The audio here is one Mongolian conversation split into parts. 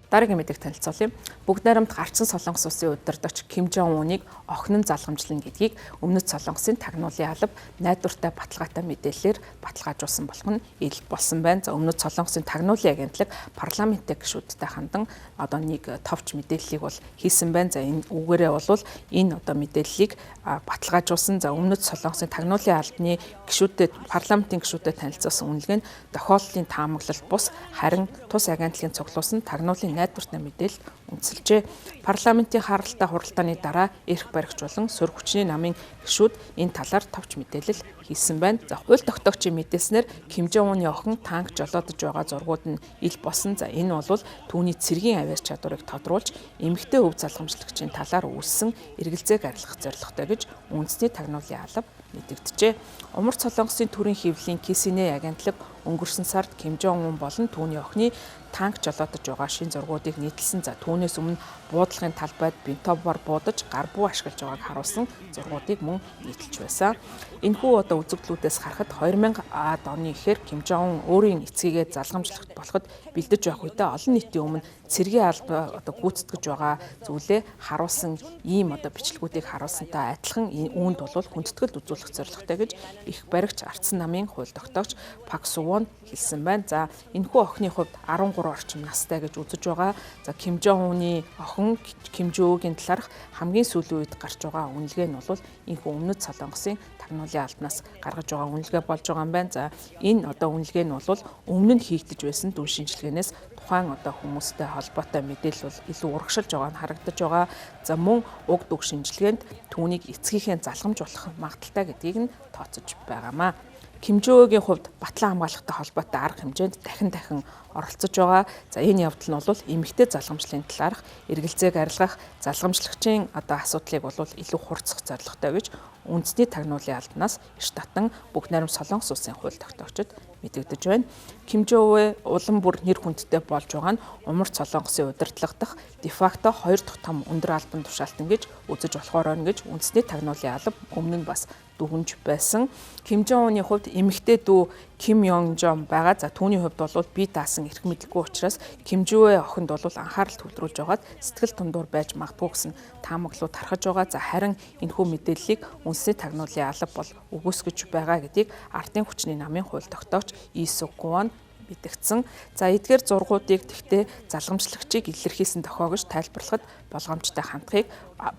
Дараагийн мэдээг танилцуулъя. Бүгд найрамдах Арчин Солонгос улсын удирдагч Ким Жон Уныг охин нь залгамжлан гэдгийг Өмнөд Солонгосын тагнуулын алба найдвартай баталгаатай мэдээллээр баталгаажуулсан болох нь ил болсон байна. За, Өмнөд Солонгосын тагнуулын агентлаг парламентын гишүүдтэй хандан одоо нэг товч мэдээллийг бол хийсэн байна. За, энэ үгээрээ бол энэ одоо мэдээллийг баталгаажуулсан. За, Өмнөд Солонгосын тагнуулын албаны гишүүдэд, парламентын гишүүдэд танилцуулсан үнэлгээ нь тохиолдлын таамаглал бус, харин тус агентлагийн цуглуулсан тагнуулын найдвартай мэдээлэл үндэслэжээ. Парламентын харалтай хуралдааны дараа эрх баригч болон сөрөг хүчний намын гишүүд энэ талаар товч мэдээлэл хийсэн байна. За, хууль тогтоогчийн мэдээлснээр Ким Жон Уны охин танк жолоодож байгаа зургууд нь ил болсон. За, энэ бол түүний цэргийн авиас чадварыг тодруулж эмэгтэй өв залгамжлагчийн талаар үүссэн эргэлзээг арилгах зорилготой гэж үндэсний тагнуулын алба мэдэгджээ. Умард Солонгосын төрийн хэвлэлийн KCNA агентлаг өнгөрсөн сард Ким Жон Ун болон түүний охины танк жолоодож байгаа шин зургуудыг нийтэлсэн. За, түүнээс өмнө буудлагын талбайд бинтобоор буудаж гар буу ашиглаж байгааг харуулсан зургуудыг мөн нийтэлж байсан. Энэхүү одоо үзэгдлүүдээс харахад 2000-аад оны ихээр Ким Жон Ун өөрийн эцгийгээ залгамжлагч болоход бэлдэж байх үедээ олон нийтийн өмнө цэргийн албаа одоо гүйцэтгэж байгаа зүйлээ харуулсан ийм одоо бичлэгүүдийг харуулсантай адилхан үүнд бол хүндэтгэл үзүүлэх зорилготой гэж их баригч Ардсан намын хууль тогтоогч Пак Сувон хэлсэн байна. За, энэхүү охины хувьд 13 орчим настай гэж үзэж байгаа. За, Ким Жон Уны охин Ким Жөөгийн талаарх хамгийн сүүлийн үед гарч байгаа үнэлгээ нь бол энэхүү Өмнөд Солонгосын тагнуулын албанаас гаргаж байгаа үнэлгээ болж байгаа юм байна. За, энэ одоо үнэлгээ нь бол өмнө нь хийгдэж байсан дүн шинжилгээнээс тухайн одоо хүмүүстэй холбоотой мэдээлэл бол илүү урагшилж байгаа нь харагдаж байгаа. За, мөн уг дүг шинжилгээнд түүнийг эцгийнхээ залгамж болох магадлалтай гэдгийг нь тооцож байгаамаа. Ким Жөөгийн хувьд батлан хамгаалахтай холбоотой арга хэмжээнд дахин дахин оролцож байгаа. За, энэ явдал нь бол эмэгтэй залгамжлалын талаарх эргэлзээг арилгах, залгамжлагчийн одоо асуудлыг бол илүү хурцсах зорилготой гэж үндэсний тагнуулын албанаас эрт татан бүх найрам Солонгос улсын хууль тогтоогчид мэдэгдэж байна. Ким Жовэ улам бүр нэр хүндтэй болж байгаа нь Умард Солонгосын удирдлага дахь дефакто хоёр дахь том өндөр албан тушаалтан гэж үзэж болохоор байна гэж үндэсний тагнуулын алба өмнө нь бас дүгнж байсан. Ким Жон Уны хувьд эмэгтэй дүү Ким Йон Жон байгаа. За, түүний хувьд бол бие даасан эрх мэдэлгүй учраас Ким Жүэ охинд бол анхаарал төвлөрүүлж байгаад сэтгэл тундуур байж магадгүй гэсэн таамаглууд тархаж байгаа. За, харин энэхүү мэдээллийг үндэсний тагнуулын алба бол үгүйсгэж байгаа гэдгийг ардын хүчний намын хууль тогтоогч Ису Куан мэдэгдсэн. За, эдгээр зургуудыг тэгтээ залгамжлагчийг илэрхийлсэн дохио гэж тайлбарлахад болгоомжтой хандахыг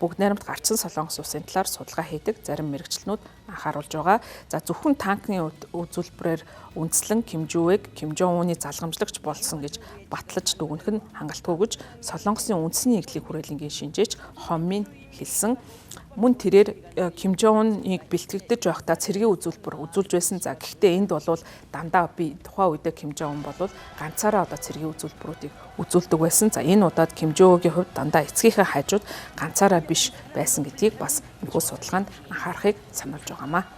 бүгд найрамд гарцсан Солонгос улсын талаар судалгаа хийдэг зарим мэргэжилтнүүд анхааруулж байгаа. За, зөвхөн танкны үзүүлбэрээр үндэслэн Ким Жүвэг Ким Жон Уны залгамжлагч болсон гэж батлаж дүгнэх нь хангалтгүй гэж Солонгосын үндэсний нэгдлийг хүрээлэнгийн шинжээч Хоммин хэлсэн. Мөн тэрээр Ким Жон Уныг бэлтгэгдэж байхдаа цэргийн үзүүлбэр үзүүлж байсан. За, гэхдээ энд бол дандаа би тухайн үедээ Ким Жон Ун бол ганцаараа одоо цэргийн үзүүлбэрүүдийг үзүүлдэг байсан. За, энэ удаад Ким Жөөгийн хувьд дандаа эцгийнхээ хажууд ганцаараа биш байсан гэдгийг бас энэхүү судалгаанд анхаарахыг сануулж байгаамаа.